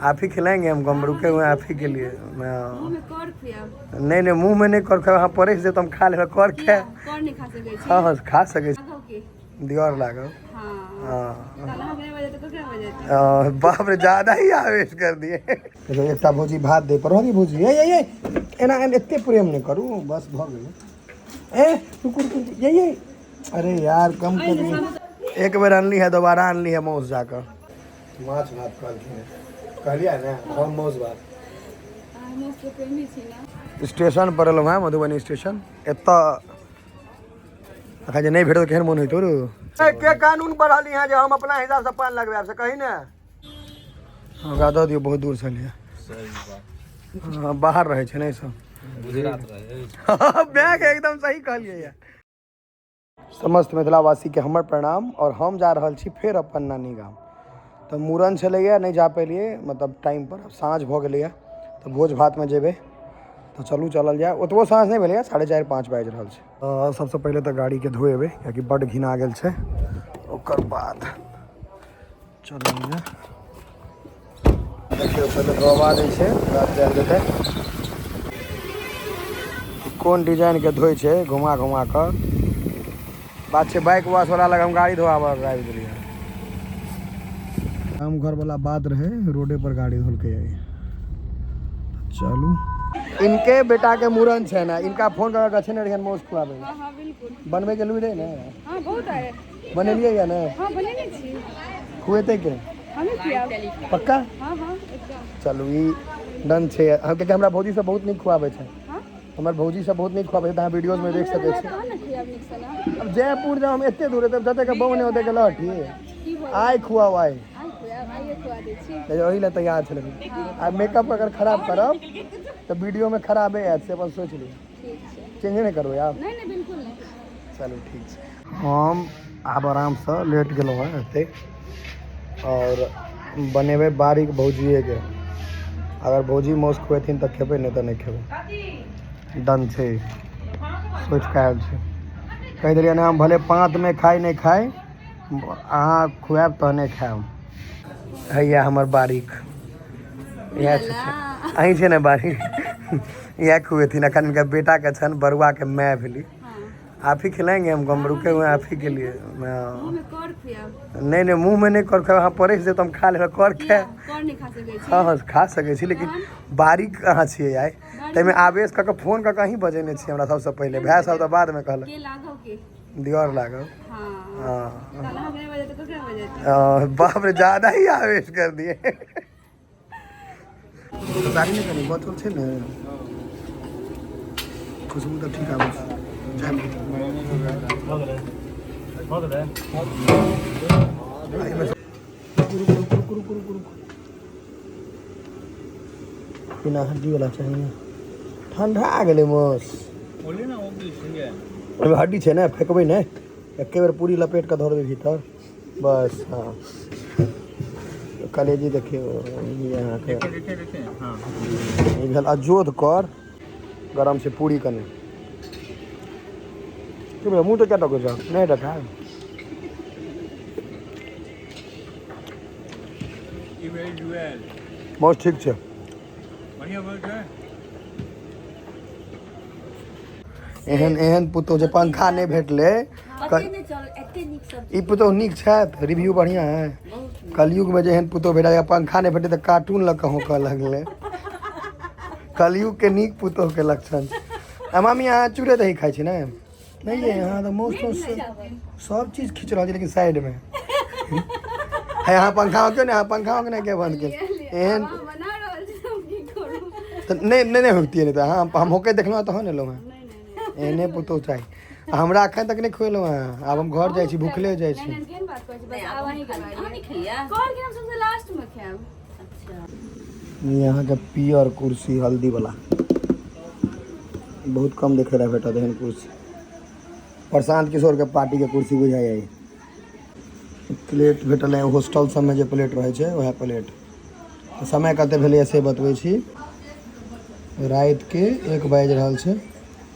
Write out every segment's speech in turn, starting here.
आप ही खिलाएंगे हमको, हम रुके हुए हैं आप ही के लिए। मुँह में कर खुआब। नहीं नहीं, मुँह में नहीं कर खाए, अहाँ परसि देब तऽ हम खा लेबै कर खाए। कर नहि खा सकै छी? हँ हँ, खा सकै छी। राघव के दियर लागब। हँ। हँ। तहन अहाँके नहि बजेतै, ककरा बजेतै? बाप रे, ज्यादा ही आवेश कर दिए। देखियौ, एकटा भौजी भात दे पर रहली। भौजी, ए ए ए, एना एना एते प्रेम नहि करू, बस भऽ गेलै। ए रुकू रुकू, ये ये, अरे यार, कम कर दिए। एक बेर अनली है, दोबारा अनली है मौस जाकऽ माछ भात कहलखिन है। कहलियै ने हम मौस भात। अहाँ मौस के प्रेमी छी ने? स्टेशन पर एलहुँ हेँ, मधुबनी स्टेशन। एतऽ अखन जे नहि भेटत, केहन मोन होइत रौ? के कानून बढ़ल यहाँ जे हम अपना हिसाबसँ पान लगबायब, से कही ने। ओकरा दऽ दियौ, बहुत दूर से लिअ। हँ, बाहर रहै छै ने ई सब। गुजरात रहै। बैग एकदम सही कहलियै यऽ। समस्त मिथिलावासीके हमर प्रणाम। और हम जा रहल छी फेर अपन नानी गाम। तऽ मूड़न छलैए, नहि जा पेलियै, मतलब टाइमपर। आब साँझ भऽ गेलैए, तऽ भोज भातमे जेबै, तऽ चलू, चलल जाय। ओतबो साँझ नहि भेलैए, 4:30, 5 बाजि रहल छै। सबसँ पहिले तऽ गाड़ीके धोएबै, कियाकि बड्ड घिना गेल छै। ओकर बाद चलल जाय। देखियौ, पहिले धोबा दै छै, बाद जायल जेतै। कोन डिजाइनके धोइ छै, घुमा घुमा कऽ। बात छै, बाइक वॉश वाला लग हम गाड़ी धोआबऽ आबि गेलियै। गाम घर वाला बात रहे, रोडे पर गाड़ी धोलकै। चलू, इनके बेटा के मूड़न छै ने, इनका फोन कर के छै ने, रहियन मौस खुआबै। हँ हँ, बिल्कुल। बनबै के लुरि ने? हँ, बहुत आए। बनेलियै या ने? हँ, बनेने छी। खुएतै के? हमे खुआब। पक्का? हँ हँ, एकदम। चलू, ई डन छै। हम कियाकि हमरा भौजी सब बहुत नीक खुआबै छै। हँ। हमर भौजी सब बहुत नीक खुआबै छै, तऽ अहाँ वीडियोज में देख सकै छी। तहन ने खुआब नीकसँ ने। अब जयपुर जाउ हम एते दूर, तब जते के बहु नहि ओते के लहठी। की बोल? आइ खुआउ, आइ। आइ खुआब, आइए खुआ दै छी। ओहि लए तैयार छलै। आ मेकअप अगर खराब करब तऽ वीडियो में खराबे आयत, से अपन सोचि लिअ। ठीक छै। चेंज नहि करबै आब? नहि नहि, बिल्कुल नहि। चलू, ठीक छै। हम आब आरामसँ लेट गेलहुँ हेँ एतेक आओर बनेबै बारीक भौजिएके। अगर भौजी मौस खुएथिन तऽ खेबै, नहि तऽ नहि खेबै। डन छै, सोचि कऽ आयल छी। कहि देलियै ने, हम भले पाँतमे खाइ नहि खाइ, अहाँ खुआएब तहने खायब। हैया हमर बारीक इएह छथिन। अहीं छै ने बारीक? इएह खुएथिन। एखन हिनकर बेटाके छनि, बरुआके माय भेली। आप ही खिलाएंगे हमको, हम रुके हुए हैं आप ही के लिए। मुँह में कर खुआब। नहीं नहीं, मुँह में नहीं कर खाए, अहाँ परसि देब तऽ हम खा लेबै कर खाए। कर नहि खा सकै छी? हँ हँ, खा सकै छी, लेकिन बारीक अहाँ छियै आइ, ताहिमे आवेश कऽ कऽ फोन कऽ कऽ अहीं बजेने छी हमरा सबसँ पहिले। भाय सब तऽ बादमे कहलक। के राघव के? दियर लागब। हँ। हँ। तहन अहाँके नहि बजेतै, ककरा बजेतै? बाप रे, ज्यादा ही आवेश कर दिए। तरकारी नहि कनि बचल छै ने? खुशबू तऽ ठीक आबै छै। जायब। भऽ गेलै। रुकू रुकू रुकू रुकू रुकू, बिना हड्डी वाला चाहिए। ठंडा गेलै मौस। बोलिए ना, वो भी सुनिए। ओहिमे हड्डी छै ने, फेकबै नहि। एके बेर पूरी लपेट कऽ धऽ देबै भीतर, बस। हँ, कलेजी देखियौ, ई अहाँके। देखिए देखिए, हाँ। ई भेल अजोध कर। गरम छै पूरी कनि। की भेलै, मुँह तऽ किया तकै छौ? नहि देखा। ई भेल जुएल। मौस ठीक छै। बढ़िया बोल छै। एहन एहन पुतोह जे पंखा नहि भेटलै। पते नहि चलल, एते नीक सब्जी। ई पुतोह नीक छथि, रिव्यू बढ़िया है। कलयुग में जे एहन पुतोह भेटल, पंखा नहि भेटै तऽ कार्टून लऽ कऽ होंकऽ लगलै। कलयुग के नीक पुतोह के लक्षण। आ मामी, अहाँ चूड़े दही खाइ छी ने? नहि ये, अहाँ तऽ मौस तौस सब चीज खींच रहल छी, लेकिन साइड में है। अहाँ पंखा क्यों नहि, अहाँ पंखा के नहि किया बंद केल एहन? अहाँ बना रहल छी, हम की करू? तऽ नहि नहि नहि होतियै नहि तऽ अहाँ हम होके देखलहुँ तहन एलहुँ हेँ। नहि नहि नहि। एहने पुतोह चाही। आ हमरा एखन तक नहि खुएलहुँ हेँ। आब हम घर जाइ छी, भुखले जाइ छी। नहि नहि, केहन बात करै छी? बस आब अहीं के अहाँ बारी। नहि खैया? कर के हम सबसे लास्ट में खायब। अच्छा। ई अहाँके पियर कुर्सी, हल्दी वाला, बहुत कम देखै लए भेटत एहन कुर्सी। प्रशांत किशोर के पार्टी के कुर्सी बुझाइए। प्लेट भेटल है, हॉस्टल सबमे जे प्लेट रहै छै, वएह प्लेट। समय कते भेलैए से बतबै छी। रातिके 1 बाजि रहल छै।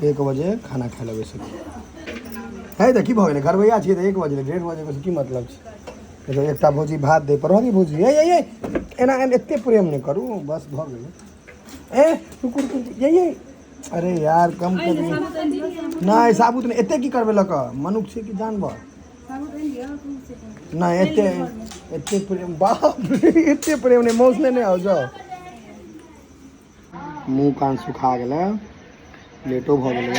1 बजे खाना खाय लए बैसै छी। है तऽ की भऽ गेलै, घरबैया छियै तऽ 1 बजे, 1:30 बजे की मतलब छै? देखियौ, एकटा भौजी भात दै पर रहली। भौजी, ए ए ए, एना एना एते प्रेम नहि करू, बस भऽ गेलै। ए रुकू रुकू, ये अरे यार कम करू। नहि साबुत नहि, एते की करबै लऽ कऽ? मनुख छै कि जानवर? नहि एते एते प्रेम, बाप रे, एते प्रेम नहि। मौस नहि आउ जाउ। मुँह कान सुखा गेलै, लेटो भऽ गेलै।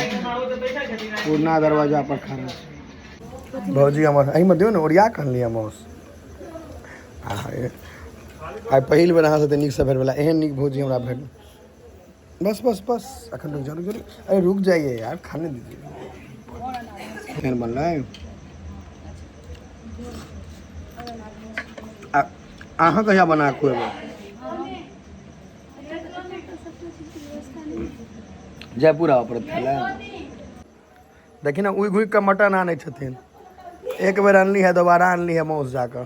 पुरना दरवाजा पर खड़ा छै भौजी हमर। एहिमे दियौ ने, ओरिया कऽ अनलियै मौस। आइ पहिल बेर अहाँसँ तऽ नीकसँ भेट भेला। एहन नीक भौजी हमरा भेट। बस बस बस, अखन रुक जाओ, रुक जाओ। अरे रुक जाइए यार, खाने दीजिए। केहन बनलै? अहाँ कहिया बना कऽ खुएबै? जयपुर आबऽ पड़त खाय लए। देखी ने, उगि उगि कऽ मटन आनै छथिन। एक बेर अनली है, दोबारा अनली है मौस जाकऽ।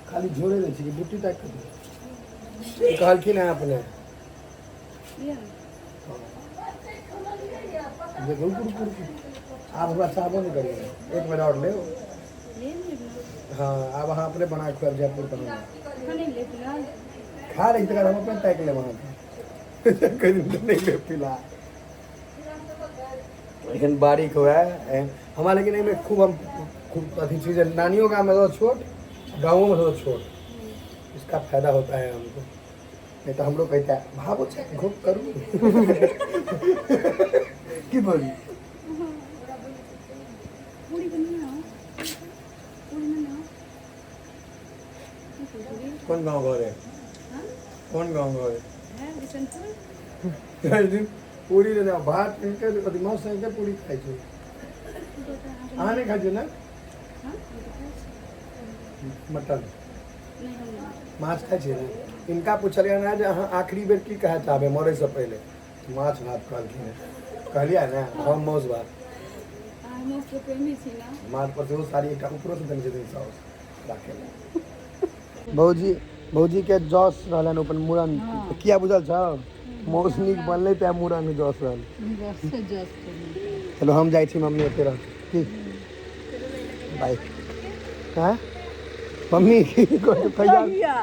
खाली झोरे दै छी कि बुट्टी ताकि कऽ दियौ? कहलखिन है अपने देखो। रुकू रुकू रुकू, आब हमरा चाहबो नहि करियै। एक बेर आओर लेब। हाँ, आब अहाँ अपने बना कऽ खुआएब जयपुर तक। खा लै छी, तकर बाद हम अपने ताकि लेब अहाँके। कहि दिन तऽ नहि लेब फिलहाल। एहन बारीक हुए एहन हमरा, लेकिन एहिमे खूब हम खूब अथी छी जे नानियो गाममे थोड़ा छोट, गाँवोमे थोड़ा छोट। इसका फायदा होता है हमको, नहीं तो हमरो कहता है भावो छै घूप करू की बोली। पूरी बनाओ, पूरी बनाओ। कोन गाँव घर है? कोन गाँव घर है? है बिशनपुर। एक दिन पूरी लेने आउ, भात के अथी मांस संगे पूरी खाइ छै। अहाँ नहि खाइ छियै ने? मटन माछ खाइ छियै ने? हिनका पुछलियै ने जे अहाँ आखिरी बेर की कहै चाहबै मरैसँ पहिले? माछ भात कहलखिन हेँ। कहलियै ने हम माउस भात। अहाँ माछके प्रेमी छी ने? माछ पर सेहो साड़ी एकटा ऊपरोसँ देने छथिन साउस राखै लए। भौजी, भौजीके जस रहलनि अपन मूड़न किया बुझल छौ? माउस नीक बनलै तेँ मूड़न जस रहल। चलो, हम जाइ छी, मम्मी ओते रह की। बाय। हँ मम्मी, की कहै कहिया?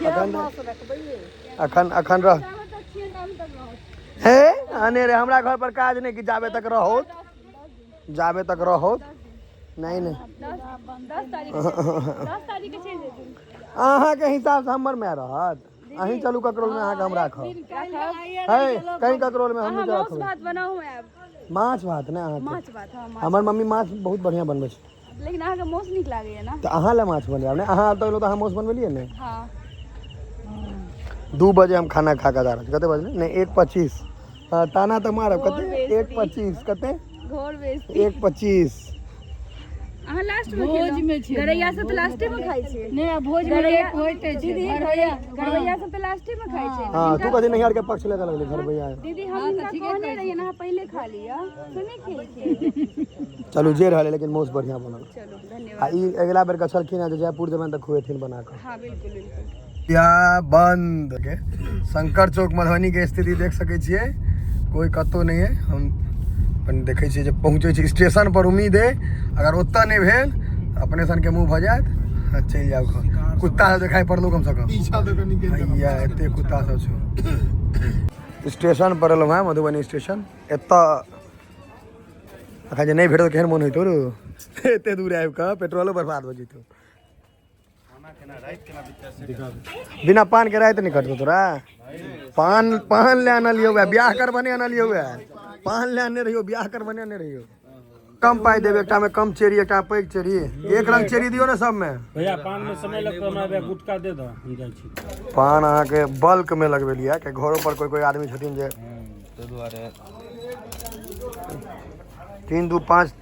अखन अखन अखन रह हे अने रे, हमरा घर पर काज नहि कि जाबे तक रहो, जाबे तक रहो। नहीं नहीं। 10 तारीख, 10 तारीख के चलि जेथिन। अहाँके हिसाबसँ हमर माय रहत? अहीं चलू ककरोल में, अहाँके हम राखब। है कहीं ककरोल में हम अहाँ नहि माउस राखब। भात बनाउ, हम आयब। माछ भात ने अहाँके? माछ भात, हँ, माछ। हमर मम्मी माछ बहुत बढ़िआँ बनबै छै। लेकिन अहाँके माउस नीक लागैया ने? तऽ अहाँ लए माछ बनायब ने? अहाँ तऽ तऽ अहाँ माछ बनबेलियै ने? हँ। 2 बजे हम खाना खा कऽ जा रहल छी। कते बजलै? नहि, 1:25। हँ, ताना तऽ मारब। कते? 1:25। कते? घोर बेइज्जती। 1:25। अहाँ लास्ट में भोज में छै। गरैया सब तऽ लास्टे में खाइ छै। नहि, आ भोज में गरैया एक होइते छै। दीदी, घरवैया। गरवैया सब तऽ लास्टे में खाइ छै। हँ, तू कथी नैहर के पक्ष लेके लगली घर भैया? दीदी, हम हिनका कहने रहियै अहाँ पहिले खा लिअ, से नहि खेलखिन। चलू, जे रहलै, लेकिन माउस बढ़िआँ बनल। चलू, आ धन्यवाद। ई अगिला बेर गछलखिन हँ जे जयपुर जेबनि तऽ खुएथिन बना कऽ। हँ, बिल्कुल बिल्कुल। या बंद के शंकर चौक मधुबनी के स्थिति देख सकै छियै। कोई कतौ नहि है। हम अपन देखै छियै जे पहुँचै छी स्टेशन पर। उम्मीद है अगर ओतऽ नहि भेल तऽ अपने सनके मुँह भऽ जायत आ चलि जायब घर। कुत्ता सब देखाइ पड़लौ कमसँ कम? पीछा दऽ कऽ निकलि। हैया एते कुत्ता सब छौ। स्टेशन पर एलहुँ हेँ, मधुबनी स्टेशन। एतऽ अखन जे नहि भेटत, केहन मोन होइतौ रौ? एते दूर आबि कऽ पेट्रोलो बर्बाद भऽ जेतौ। बिना पान के राति नहि कटतौ तोरा? पान, पान ले आनलियौ वएह, बियाह करबने आनलियौ वएह। पान ले आनने रहियौ, बियाह करबने आनने रहियौ। कम पाइ देब, एकटा मे कम चेरी, एकटा मे पैघ चेरी। एक रंग चेरी दियौ ने सबमे। भैया, पान में समय लगतौ, हमरा भैया गुटखा दे दऽ, हम जाइ छी। पान अहाँके बल्क मे लगबेलियै कि घरो पर कोइ कोइ आदमी छथिन जे। ताहि दुआरे। 3 2 5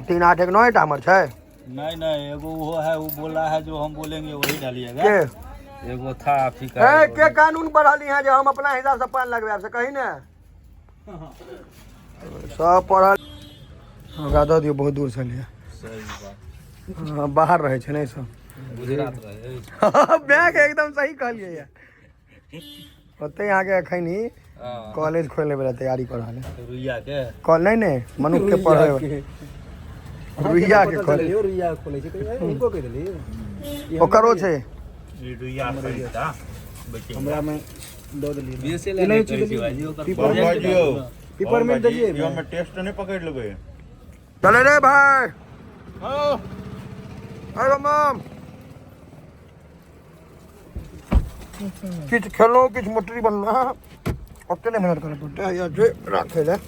3 8 1 9 टा हमर छै। नहीं नहीं, एगो वो है, वो बोला है जो हम बोलेंगे वही डालिएगा। के? एगो था आप ही का। ए, के कानून पढ़ल यहाँ जे हम अपना हिसाब से पान लगबे से? कही ने, सब पढ़ल। ओकरा दऽ दियौ, बहुत दूर से लिअ। सही बात। हाँ, बाहर रहै छै ने ई सब। गुजरात रहे। बैग एकदम सही कहलियै ये। ओतै अहाँके एखन ही कॉलेज खोले वाला तैयारी कऽ रहल है। रुइया के? कॉल नहीं नहीं, मनुख के पढ़े रुइया के कॉलेज। रुइया खोलै छै, हिनको कहि देली। ओकरो छै। ई रुइया खरीदता। हमरा में दऽ देलियै। बेसे ले नहि कहै छी भाईजी ओकर। पिपरमिंट देलियै। इहो में टेस्ट नहीं पकड़ लेबै। चले रे भाई। अरे माम, किछु खेलहुँ, किछु मोटरी बनना, ओते नहि मेहनत करऽ पड़तै। या जे राखै लए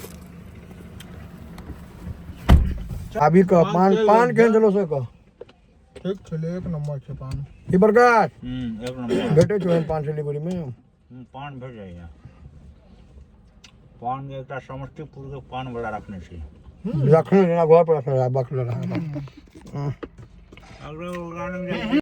अभी कह, पान पान केहन छलो से कह। ठीक छलै, एक नंबर छै पान। ई प्रकाश। एक नंबर। भेटै छौ एहन पान सिलीगुड़ी मे? पान भेट जाइए। पान के एकटा समस्तीपुर के पान वाला रखने छी। रखने जेना घर पर रखने रहा, बकले रहा। अगले